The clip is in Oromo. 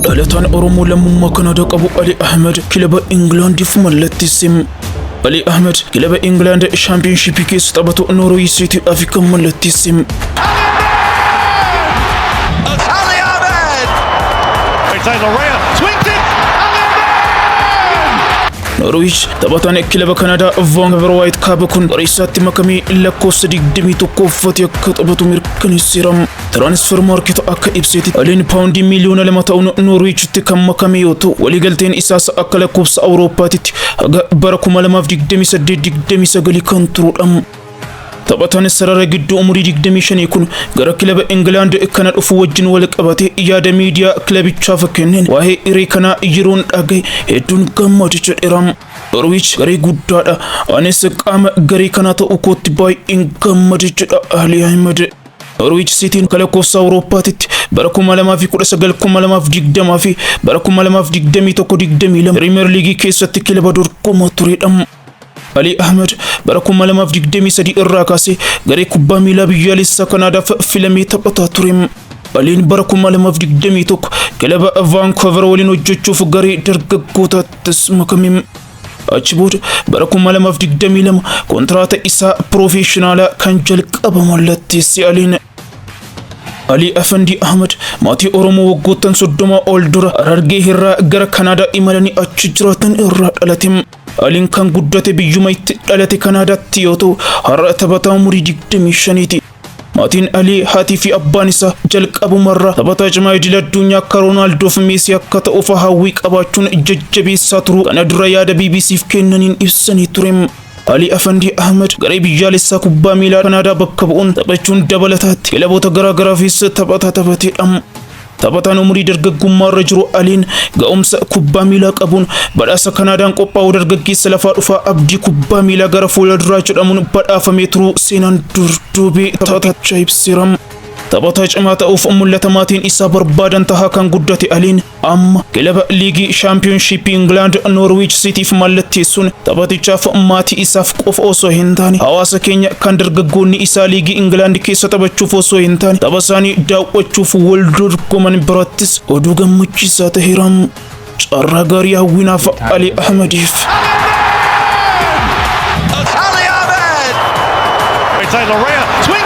Dhalataan Oromoo lammummaa Kanaadaa qabu Ali Ahmed kilaba Ingilaandiif mallatteesse. Ali Ahmed kilaba Ingilaand Shaampiyoonshiipii keessa taphatu Noorweey Siitiidhaaf kan mallatteesse. Ali Ahmed! Taylor Rea swings it! Ali Ahmed! Noorwiich taphataan kilaba Kanaadaa Vancouver Whitecaps kun gara isaatti makamee lakkoofsa 21 uffatee akka taphatu mirkaneesseera. Transfer Market akka ibsetti Aliin paawundii miiliyoona 2 ta'uun Noorwiichitti kan makame yoo ta'u, waliigalteen isaas akka lakkoofsa Awurooppaatitti haga bara 2028-29 kan turudha. Taphataan sarara gidduu umurii 25 kun gara kilaba Ingilaand kana dhufu wajjin wal qabate yaada miidiyaa kilabichaaf kenneen, "Waa'ee hiree kanaa yeroon dhagaye hedduun gammade," jedheera. "Norwich garee guddaadha. Anis qaama garee kanaa ta'uu kootti baay'een gammade," jedha Ali Ahmed. Norwich Cityin lakkoofsa Awurooppaatitti bara 2019 2020 fi bara 2021 22 Piriimeer Liigii keessatti kilaba dorgomaa turedha. Ali Ahmed bara 2023 irraa kaasee garee kubbaa miilaa biyyaalessaa Kanaadaaf filamee taphataa ture. Aliin bara 2021 kilaba Vancouver waliin hojjechuuf garee dargaggootaattis makame. Achi booda bara 2022 kontiraata isaa piroofeeshinaalaa kan jalqaba mallatteesse Aliin. Ali Afandii Ahmad maatii Oromoo waggoottan 30 ol dura Harargee irraa gara Kanaadaa imalanii achi jiraatan irraa dhalate. Aliin kan guddate biyyuma itti dhalate Kanaadaatti yoo ta'u, har'a taphataa umurii 25ti. Maatiin Alii, haatii fi abbaan isaa, jalqabumarraa taphataa cimaa idil addunyaa akka Roonaaldoo fi Meesii akka ta'uuf hawwii qabaachuun jajjabeessaa turuu kana dura yaada BBCf kennaniin ibsanii ture. Ali Afandii Ahmed garee biyyaalessaa kubbaa miilaa Kanaadaa bakka bu'uun taphachuun dabalataatti kilaboota garaa garaafis taphataa taphateedha. Taphataan umurii dargaggummaa irra jiru Aliin ga'umsa kubbaa miilaa qabuun badhaasa Kanaadaan qophaa'u dargaggeessa lafaa dhufaa abdii kubbaa miilaa gara fuula duraa jedhamuun badhaafamee turuu seenaan durduubee taphaticha ibseera. Taphataa cimaa ta'uuf mul'ata maatiin isaa barbaadan tahaa kan guddate Aliin amma kilaba liigii Shaampiyoonshiippii Ingilaand Noorwiich Siitiif mallatteessuun taphatichaaf maatii isaaf qofa osoo hin taane, hawaasa keenya kan dargaggoonni isaa liigii Ingilaand keessa taphachuuf osoo hin taane tapha isaanii daawwachuuf wal dorgoman birattis oduu gammachiisaa ta'eera. Carraa gaarii hawwinaaf Ali Ahmediif. Ali Ahmed! Taylor Rea swings.